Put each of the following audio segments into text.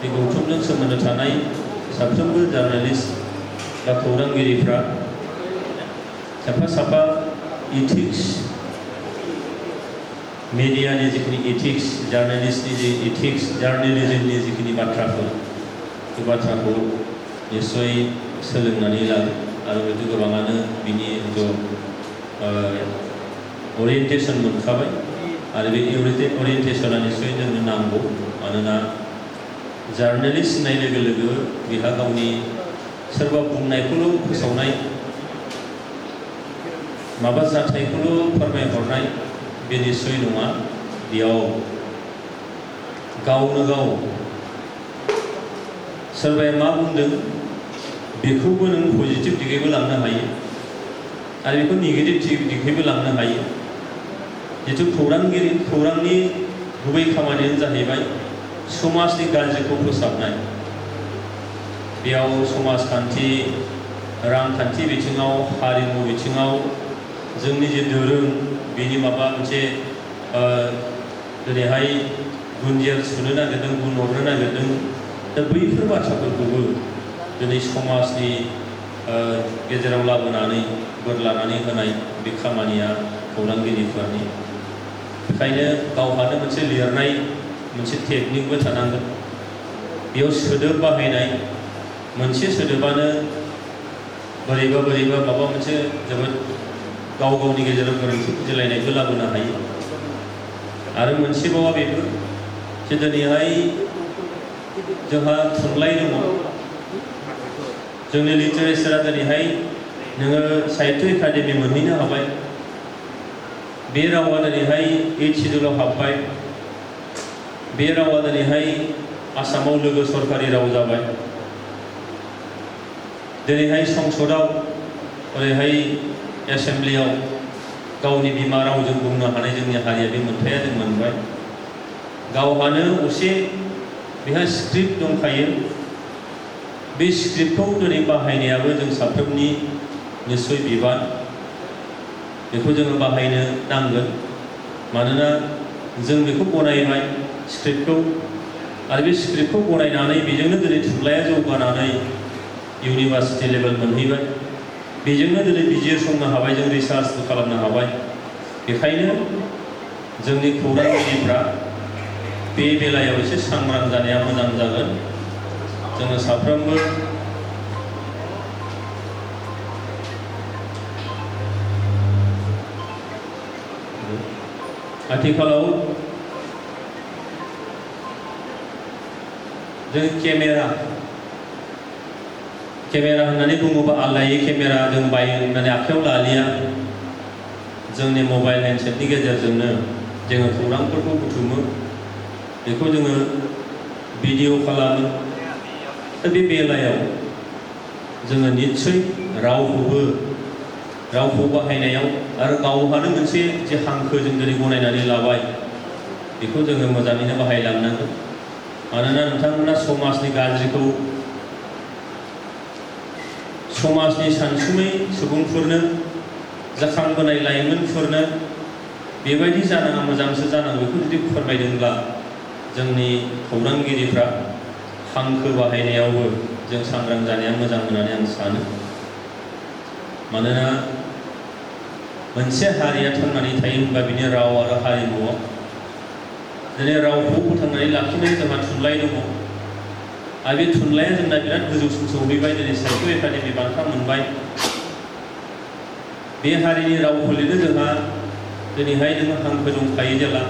बे गौथुमजों सोमोन्दो थानाय साफ्रोमबो जार्नालिस्ट बा खौरांगिरिफ्रा साफा साफा इथिक्स मीडियानि जिखिनि इथिक्स जार्नालिस्टनि जे इथिक्स जार्नालिज्मनि जिखिनि बाथ्राफोर बे बाथ्राखौ निश्चय सोलोंनानै लागोन आरो बेथ' गोबाङानो बिनि ओरिएन्टेसन मोनखाबाय आरो बे ओरिएन्टेसना निश्चय जोंनो नांगौ मानोना जार्नालिस्ट होननाय लोगो लोगो बिहा गावनि सोरबा बुंनायखौल' फोसावनाय माबा जाथायखौल' फोरमायहरनाय बे निश्चय नङा बेयाव गावनो गाव सोरबाया मा बुंदों बेखौबो नों पजिटिभ दिगैबो लांनो हायो आरो बेखौ नेगेटिभ दिगैबो लांनो हायो जिथु खौरांनि गुबै खामानियानो जाहैबाय समाजनि गाज्रिखौ फोसाबनाय बेयाव समाजखान्थि रांखान्थि बिथिङाव हारिमु बिथिङाव जोंनि जे दोरों बेनि माबा मोनसे दिनैहाय गुनजेर सुनो नागिरदों गुन हरनो नागिरदों दा बैफोर बाथ्राफोरखौबो दिनै समाजनि गेजेराव लाबोनानै बोरलानानै होनाय बे खामानिया खौरांगिरिफोरनि बेखायनो गावहानो मोनसे लिरनाय मोनसे टेकनिकबो थानांगोन बेयाव सोदोब बाहायनाय मोनसे सोदोबानो बोरैबा माबा मोनसे जोबोद गाव गावनि गेजेराव गोरोन्थि बुजिलायनायबो लाबोनो हायो आरो मोनसेबावा बेबो जे दिनैहाय जोंहा थुनलाइ दङ जोंनि लिटारेचारा दिनैहाय नोङो साहित्य एकाडेमि मोनहैनो हाबाय बे रावा दिनैहाय 8th शिड्यूलाव हाबबाय बे रावा दिनैहाय आसामाव लोगो सरकारि राव जाबाय दिनैहाय संसदाव ओरैहाय एसेम्ब्लियाव गावनि बिमा रावजों बुंनो हानाय जोंनि हारिया बे मोनथाया जों मोनबाय गावहानो असे बेहा स्क्रिप्ट दंखायो बे स्क्रिप्टखौ दिनै बाहायनायाबो जों साफ्रोमनि निश्चय बिबान बेखौ जोङो बाहायनो नांगोन मानोना जों बेखौ गनायबाय स्क्रिप्टखौ आरो बे स्क्रिप्टखौ गनायनानै बेजोंनो दिनै थुनलाइया जौगानानै इउनिभार्सिटि लेभेल मोनहैबाय बेजोंनो दिनै बिजिरसंनो हाबाय जों रिसार्चबो खालामनो हाबाय बेखायनो जोंनि खौरांगिरिफ्रा बे बेलायाव एसे सांग्रां जानाया मोजां जागोन जोङो साफ्रोमबो आथिखालाव जों केमेरा होननानै बुङोबा आलादायै केमेरा जों बायनानै आखायाव लालिया जोंनि मबाइल हेन्डसेटनि गेजेरजोंनो जोङो खौरांफोरखौ बुथुमो बेखौ जोङो भिडिअ खालामो दा बे बेलायाव जोङो निश्चय रावखौ बाहायनायाव आरो गावहानो मोनसे जे हांखो जों दिनै गनायनानै लाबाय बेखौ जोङो मोजाङैनो बाहायलांनांगोन मानोना नोंथांमोना समाजनि गाज्रिखौ समाजनि सानसुमै सुबुंफोरनो जाखांबोनाय लाइमोनफोरनो बेबायदि जानाङा मोजांसो जानांगौ बेखौ जुदि फोरमायदोंब्ला जोंनि खौरांगिरिफ्रा हांखो बाहायनायावबो जों सांग्रां जानाया मोजां होननानै आं सानो मानोना मोनसे हारिया थांनानै थायो होनबा बिनि राव आरो हारिमुआव दिनै रावखौ फोथांनानै लाखिनाय जोंहा थुनलाइ दङ आरो बे थुनलाइया जोंना बिराद गोजौसिम सौहैबाय दिनै साहित्य एकाडेमि बान्था मोनबाय बे हारिनि रावखौ लिरनो जोंहा दिनैहाय नोङो हांखो दंखायो जेला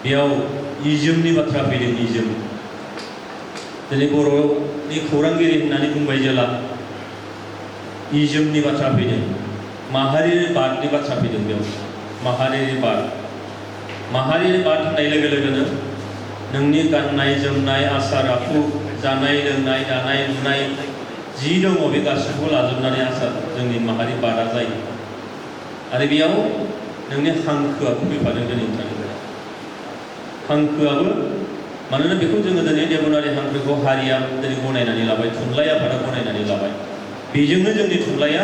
बेयाव इजोमनि बाथ्रा फैदों इजोम दिनै बर'नि खौरांगिरि होननानै बुंबाय जेला इजोमनि बाथ्रा फैदों माहारियारि बादनि बाथ्रा फैदों बेयाव माहारियारि बाद होननाय लोगो लोगोनो नोंनि गाननाय जोमनाय आसार आखु जानाय लोंनाय दानाय लुनाय जि दङ बे गासैखौबो लाजोबनानै आसार जोंनि माहारि बादा जायो आरो बेयाव नोंनि हांखोआबो फैफादों दिनै हांखोआबो मानोना बेखौ जोङो दिनै देबनारि हांखोखौ हारिया दिनै गनायनानै लाबाय थुनलाइ आफादा गनायनानै लाबाय बेजोंनो जोंनि थुनलाइया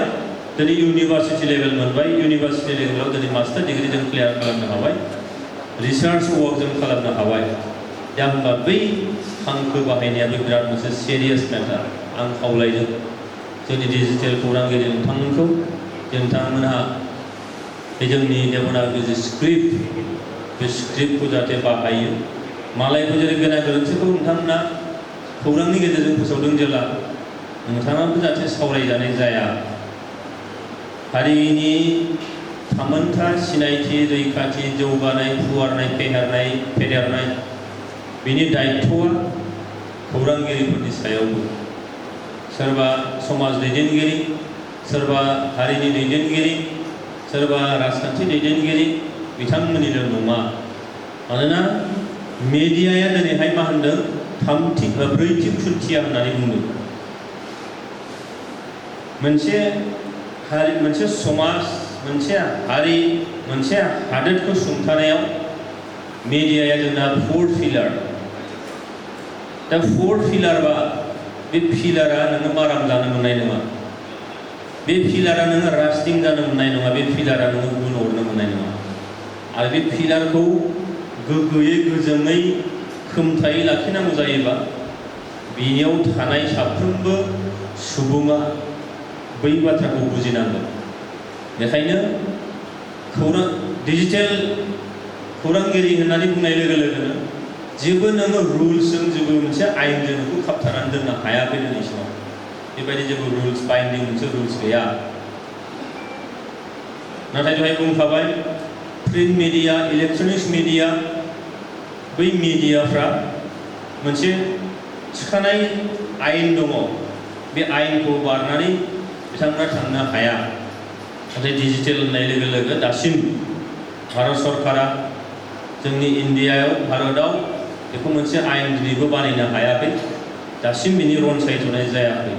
दिनै इउनिभार्सिटि लेभेल मोनबाय इउनिभार्सिटि लेभेलाव दिनै मास्टार डिग्री जों क्लियार खालामनो हाबाय रिसार्च वर्क जों खालामनो हाबाय दा होनबा बै हांखो बाहायनायाबो बिराद मोनसे सिरियास मेटार आं खावलायदों जोंनि डिजिटेल खौरांगिरि नोंथांमोनखौ नोंथांमोनहा बे जोंनि देबनागरि जे स्क्रिप्ट बे स्क्रिप्टखौ जाहाथे बाहायो मालायखौ जेरै गोनां गोरोन्थिखौ नोंथांमोना खौरांनि गेजेरजों फोसावदों जेला नोंथाङाबो जाहाथे सावरायजानाय जाया हारिनि थामोनथा सिनायथि रैखाथि जौगानाय फुवारनाय फेदेरनाय बिनि दायित्वआ खौरांगिरिफोरनि सायावबो सोरबा समाज दैदेनगिरि सोरबा हारिनि दैदेनगिरि सोरबा राजखान्थि दैदेनगिरि बिथांमोननिल' नङा मानोना मेडियाया दिनैहाय मा होनदों ब्रैथि खुन्थिया होननानै बुंदों मोनसे हारि मोनसे समाज मोनसे हारि मोनसे हादोरखौ सुंथानायाव मेडियाया जोंना 4 पिलार दा 4 पिलार बा बे पिलारा नोङो माराम जानो मोननाय नङा बे पिलारा नोङो रास्टिं जानो मोननाय नङा बे पिलारा नोङो गुन हरनो मोननाय नङा आरो बे पिलारखौ गोग्गोयै गोजोङै खोमथायै लाखिनांगौ जायोबा बेयाव थानाय साफ्रोमबो सुबुङा बै बाथ्राखौ बुजिनांगोन बेखायनो डिजिटेल खौरांगिरि होननानै बुंनाय लोगो लोगोनो जेबो नोङो रुल्सजों जेबो मोनसे आयेनजों नोंखौ खाबथानानै दोननो हायाखै दिनै समाव बेबायदि जेबो रुल्स बाइन्डिं मोनसे रुल्स गैया नाथाय दहाय बुंखाबाय प्रिन्ट मिडिया इलेक्ट्रनिक्स मिडिया बै मिडियाफ्रा मोनसे थिखानाय आयेन दङ बे आयेनखौ बारनानै बिथांमोना थांनो हाया नाथाय डिजिटेल होननाय लोगो लोगो दासिम भारत सरकारा जोंनि इन्डियायाव भारतआव बेखौ मोनसे आयेन दिनैबो बानायनो हायाखै दासिम बिनि रनसायथ'नाय जायाखै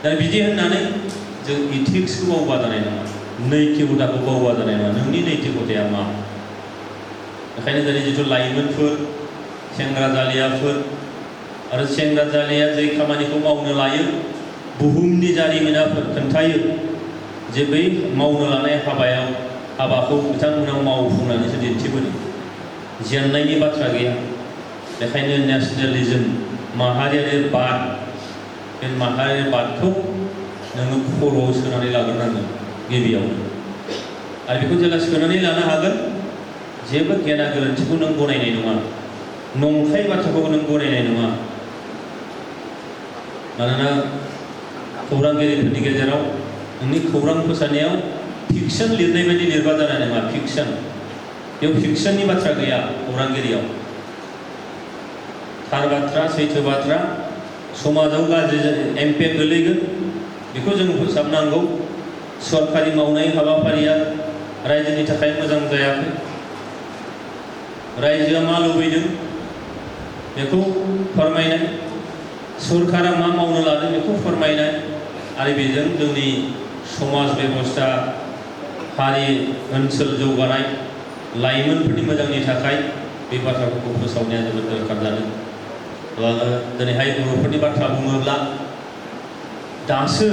दा बिदि होननानै जों इथिक्सखौ बावबा जानाय नङा नैतिकताखौ बावबा जानाय नङा नोंनि नैतिकताया मा बेखायनो दिनै जिथु लाइमोनफोर सेंग्रा जालियाफोर आरो सेंग्रा जालिया जे खामानिखौ मावनो लायो बुहुमनि जारिमिना खोन्थायो जे बै मावनो लानाय हाबाखौ बिथांमोना मावफुंनानैसो दिन्थिबोदों जेननायनि बाथ्रा गैया बेखायनो नेसनेलिज्म माहारियारि बाद बे माहारियारि बादखौ नोङो खर'आव सोनानै लाग्रोनांगोन गिबियावनो आरो बेखौ जेब्ला सोनानै लानो हागोन जेबो गेना गोरोन्थिखौ नों गनायनाय नङा नंखाय बाथ्राखौ नों गनायनाय नङा मानोना खौरांगिरिफोरनि गेजेराव नोंनि खौरां फोसावनायाव फिक्सन लिरनाय बायदि लिरबा जानाय नङा फिक्सन बेयाव फिक्सननि बाथ्रा गैया खौरांगिरियाव थार बाथ्रा सैथो बाथ्रा समाजाव गाज्रि इम्पेक्ट गोलैगोन बेखौ जों फोसाबनांगौ सरकारि मावनाय हाबाफारिया रायजोनि थाखाय मोजां जायाखै रायजोआ मा लुबैदों बेखौ फोरमायनाय सरकारा मा मावनो लादों बेखौ फोरमायनाय आरो बेजों जोंनि समाज बेबस्था हारि ओनसोल जौगानाय लाइमोनफोरनि मोजांनि थाखाय बे बाथ्राफोरखौ फोसावनाया जोबोद दरकार जादों दिनैहाय बर'फोरनि बाथ्रा बुङोब्ला दासो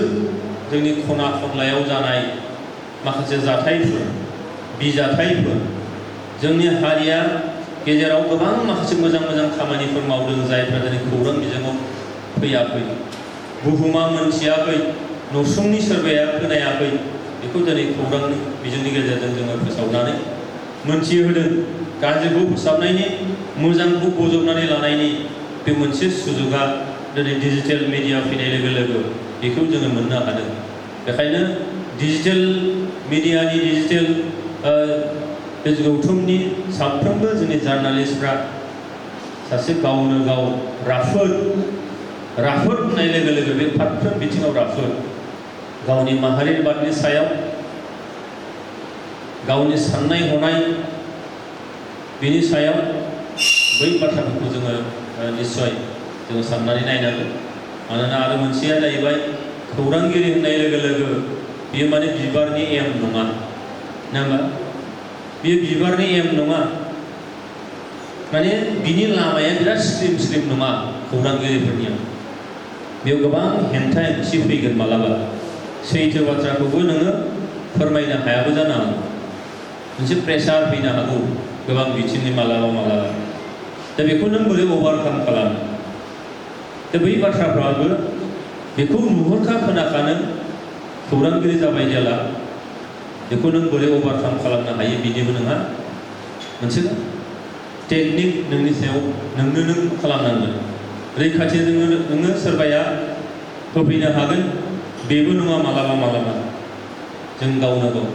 जोंनि खना खनलायाव जानाय माखासे जाथायफोर बिजाथायफोर जोंनि हारिया गेजेराव गोबां माखासे मोजां खामानिफोर मावदों जायफ्रा दिनै खौरां बिजोङाव फैयाखै बुहुमा मोनथियाखै नसुंनि सोरबाया खोनायाखै बेखौ दिनै खौरां बिजोंनि गेजेरजों जोङो फोसावनानै मोनथिहोदों गाज्रिखौ फोसाबनायनि मोजांखौ बजबनानै लानायनि बे मोनसे सुजुगा दिनै डिजिटेल मिडिया फैनाय लोगो लोगो बेखौ जोङो मोननो हादों बेखायनो डिजिटेल मिडियानि डिजिटेल बे गौथुमनि साफ्रोमबो जोंनि जार्नालिस्टफ्रा सासे गावनो गाव राफोद होननाय लोगो लोगो बे फारफ्रोम बिथिङाव राफोद गावनि माहारिबादनि सायाव गावनि साननाय हनाय बेनि सायाव बै बाथ्राफोरखौ जोङो निस्सय जोङो साननानै नायनांगोन मानोना आरो मोनसेया जाहैबाय खौरांगिरि होननाय लोगो लोगो बेयो माने बिबारनि एम नङा नङा बेयो बिबारनि एम नङा माने बिनि लामाया बिराद स्लिम नङा खौरांगिरिफोरनियाव बेयाव गोबां हेंथा हेंसि फैगोन मालाबा सैथो बाथ्राखौबो नोङो फोरमायनो हायाबो जानो हागौ मोनसे प्रेसार फैनो हागौ गोबां बिथिंनि मालाबा दा बेखौ नों बोरै अभारकाम खालामो दा बै बाथ्राफ्राबो बेखौ नुहुरखा खोनाखानो खौरांगिरि जाबाय जेला बेखौ नों बोरै अभारकाम खालामनो हायो बिनिबो नोंहा मोनसे टेकनिक नोंनि सायाव नोंनो नों खालामनांगोन रैखाथि नोङो सोरबाया होफैनो हागोन बेबो नङा मालाबा जों गावनो गाव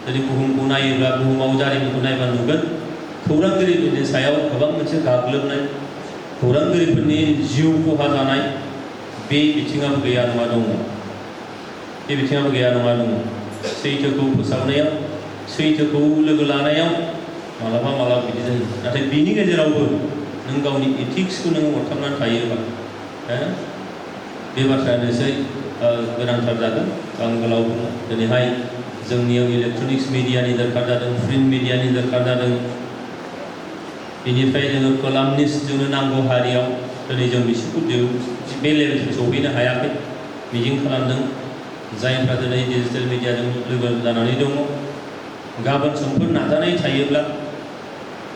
जुदि बुहुमखौ नायोब्ला बुहुमाव जारिमिनखौ नायबा नुगोन खौरांगिरिफोरनि सायाव गोबां मोनसे गाग्लोबनाय खौरांगिरिफोरनि जिउ खहा जानाय बे बिथिङाबो गैया नङा दङ बे बिथिङाबो गैया नङा दङ सैथोखौ फोसावनायाव सैथोखौ लोगो लानायाव मालाबा बिदि जायो नाथाय बिनि गेजेरावबो नों गावनि इथिक्सखौ नों अरथाबनानै थायोबा बे बाथ्रायानोसै गोनांथार जागोन आं गोलाव बुङो दिनैहाय जोंनियाव इलेक्ट्रनिक्स मिडियानि दरकार जादों प्रिन्ट मिडियानि दरकार जादों बेनिफ्राय जोङो कलामनिस्ट जोंनो नांगौ हारियाव दिनै जों बिसोरखौ बे लेभेलसिम सौहैनो हायाखै मिजिं खालामदों जायफ्रा दिनै डिजिटेल मिडियाजों लोगो जानानै दङ गाबोन समफोर नाजानाय थायोब्ला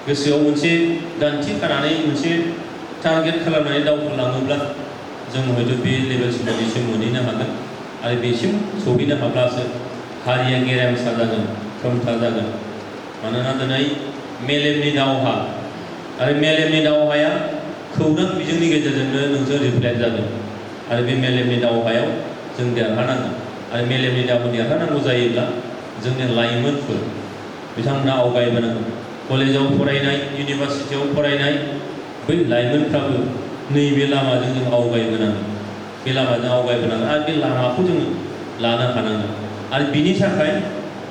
गोसोआव मोनसे गान्थि खानानै मोनसे टारगेट खालामनानै दावखोलाङोब्ला जों हयथ' बे लेभेलसिम बेसिम मोनहैनो हागोन आरो बेसिम सौहैनो हाब्लासो हारिया गेरेमसा जागोन खोमथा जागोन मानोना दिनै मेलेमनि दावहा आरो मेलेमनि दावहाया खौरां बिजोंनि गेजेरजोंनो नोंजों रिफ्लेक्ट जागोन आरो बे मेलेमनि दावहायाव जों देरहानांगोन आरो मेलेमनि दावहायाव देरहानांगौ जायोब्ला जोंनि लाइमोनफोर बिथांमोना आवगायबोनांगोन कलेजाव फरायनाय इउनिभार्सिटियाव फरायनाय बै लाइमोनफ्राबो नैबे लामाजों जों आवगायबोनांगोन बे लामाजों आवगायबोनांगोन आरो बे लामाखौ जोङो लानो हानांगोन आरो बिनि थाखाय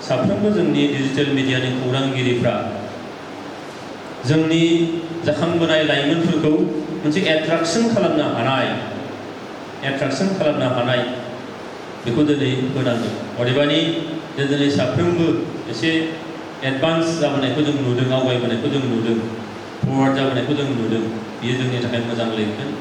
साफ्रोमबो जोंनि डिजिटेल मिडियानि खौरांगिरिफ्रा जोंनि जाखांबोनाय लाइमोनफोरखौ मोनसे एट्राक्सन खालामनो हानाय बेखौ दिनै होनांगोन अदेबानि दिनै साफ्रोमबो एसे एडभान्स जाबोनायखौ जों नुदों आवगायबोनायखौ जों नुदों फरवार्ड जाबोनायखौ जों नुदों बियो जोंनि थाखाय मोजां लैखोन